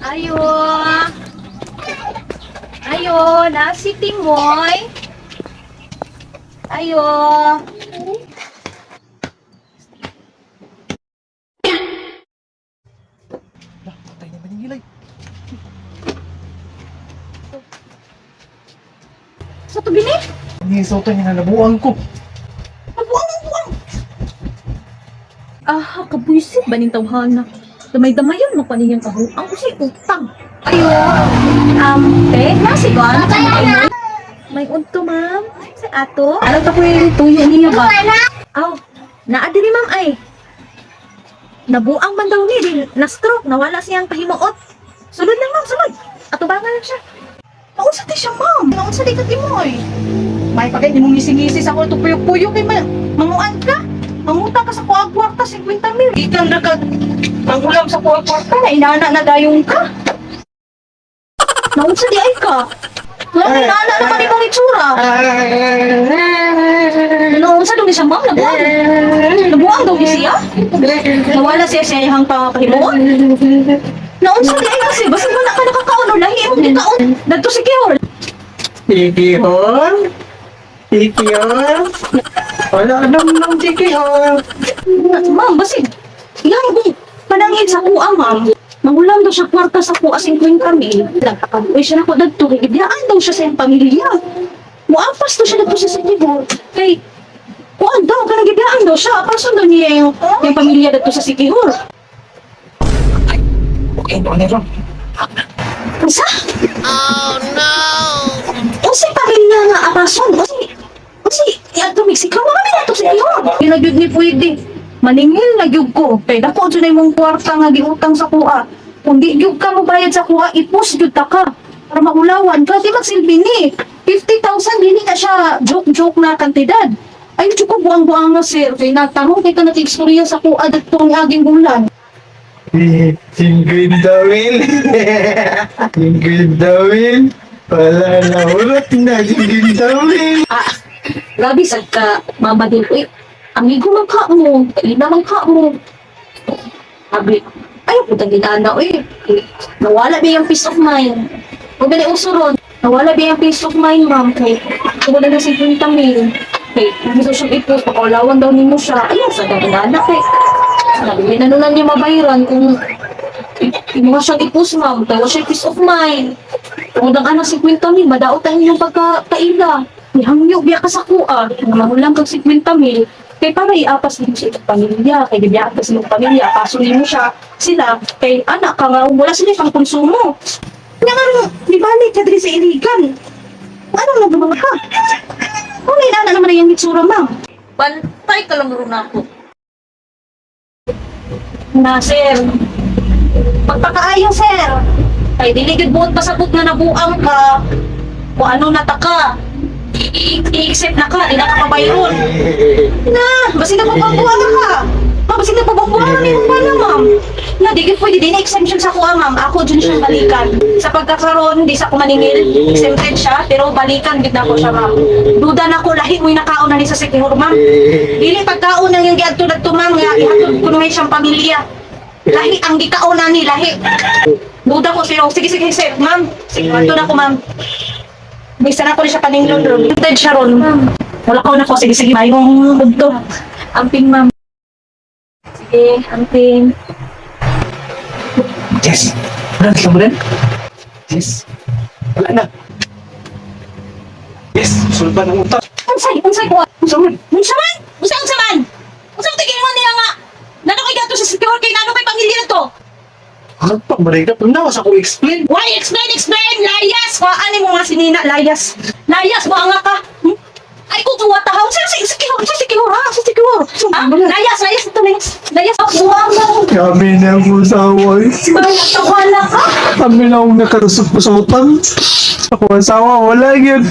Ayo. Ayo, na si Timoy. Ayo. Lah, patay naman yung hilay. Sa to gini? Ang isuto niya nalabuan ko. Buang, buang. Ah, kabuisit ba ning tawhana? Damay-damayon mo pa niyang kabuang ko siya utang. Ayo. Te, nasi ba? May unto, ma'am. Sa ato? Ano to ko yung tuyo niya ba? Aw, naa diri, ma'am, ay. Nabuang man daw ni, di, na-stroke, nawala siyang pahimuot. Sulod lang, ma'am, sulod. Atubangan lang siya. Naunsa ti siya, ma'am? Naunsa di ka timoy? May pagay ni mong ngisi-ngisi sa ko puyok-puyok kay manguan ka. Manguta ka sa kuang kwarta 50 mil. Ikaw na ka mangulam sa kuang kwarta na inana na dayong ka. Naunsa di ay ka. Wala, inana naman imong itsura. Naunsa daw ni siya, ma'am, nabuang. Nabuang daw ni siya. Nawala siya sa iyang pahimuot. Naunsa di ay kasi, basta wala ka nakakaon o lahi imong gikaon. Dadto si Kehor. Tikihon? Tikihon? Wala nang nang tikihon. Ma'am, basig. Iyang kung panangin sa kuha, ma'am. Mangulam daw siya kwarta sa kuha 50 mil. Nagkakabuhay siya na ko dadto. Kay gibiyaan daw siya sa iyang pamilya. Muampas daw siya dadto sa Sikihor. Kay, kuan daw, kanang gibiyaan daw siya. Apason daw niya yung pamilya dadto sa Sikihor. Okay, doon na ron. Unsa? Oh no! Unsay pamilya nga apason? Unsay unsay adto Mexico mga mi adto sa iyo. Yun na gyud ni pwede. Maningil na gyud ko. Kay dako jud na imong kwarta nga giutang sa kuha. Kung di gyud ka mobayad sa kuha, ipos gyud ta ka para maulawan ka. Di magsilbi ni. 50,000 dili na siya joke-joke na kantidad. Ay, jud ko buang-buang na, sir. Kay natarong kay ka na istorya sa kuha dadto ang aging bulan. 50 mil. 50 mil. Wala na urot na 50 mil. Ah, grabe sad ka, Mama din. Uy, amigo man ka mo, kaila man ka mo. Sabi, ay, putang ginana, uy. Nawala ba yung peace of mind? Huwag na uso ron. Nawala ba yung peace of mind, ma'am? Kay, kung wala na 50 mil. Kay, kung gusto siyang ipos, pakaulawan daw nimo siya. Ayun, sa ginana, kay. Sabi, may nanunan niya mabayaran kung imo siyang ipos, ma'am. Kaya wala siya peace of mind. Kung dang anak 50 mil, madaot ang inyong pagkakaila. Nihangyo, biya ka sa kuha. Mahulang kag 50 mil. Kay para iapas nimo sa itong pamilya, kay gibiyaan ka sa imong pamilya, apaso nimo siya, sila, kay anak ka nga, wala sila pang konsumo. Nya nga ron, ibalik ka diri sa iligan. Ano na ba ka? Kung inana naman ang iyang itsura, ma'am. Bantay ka lang ron ako. Na, sir. Pagpakaayo, sir. Kay dili gyud buot pasabot nga nabuang ka. Kung ano nataka. I-accept na ka, di na ka pabayron. Na, basi na papabuang ka. Ma, basi na papabuang na yung pala, ma'am. Na, di gyud pwede, di na exemption sa kuha, ma'am. Ako dyan siyang balikan. Sa pagkakaroon, di sa kumaningil, exempted siya, pero balikan gid na ko siya, ma'am. Duda na ko, lahi mo'y nakaon na ni sa Sikihor, ma'am. Dili pagkaon ang yung giadto dadto, ma'am, nga ihatod ko naman siyang pamilya. Lahi ang gikaon na ni, lahi. Duda ko pero sige sige sir, ma'am. Sige, adto na ko, ma'am. Bisa na ko ni siya paninglon ron. Exempted siya ron. Wala ko na ko, sige sige, mayroong udto. Amping, ma'am. Sige, amping. Yes. Wala na siya rin. Yes. Wala na. Yes. Sulban ang utak. Unsay, unsay ko? Unsa man? Unsa man? Unsa unsa man? Unsa man tingin mo niya nga? Nano kay gato sa secure kay nano kay pamilya to? Hagpak ba rin? Pero sa ko explain. Why explain explain layas wa ani mo nga si Nina layas. Layas mo nga ka. Ay ko tuwa ta unsa sa secure sa secure ha sa secure. Ha? Layas layas ito layas. Layas buang mo. Kami na ang usawa. Wala ka. Kami na ang nakalusot-lusotan. Ako asawa, wala yun.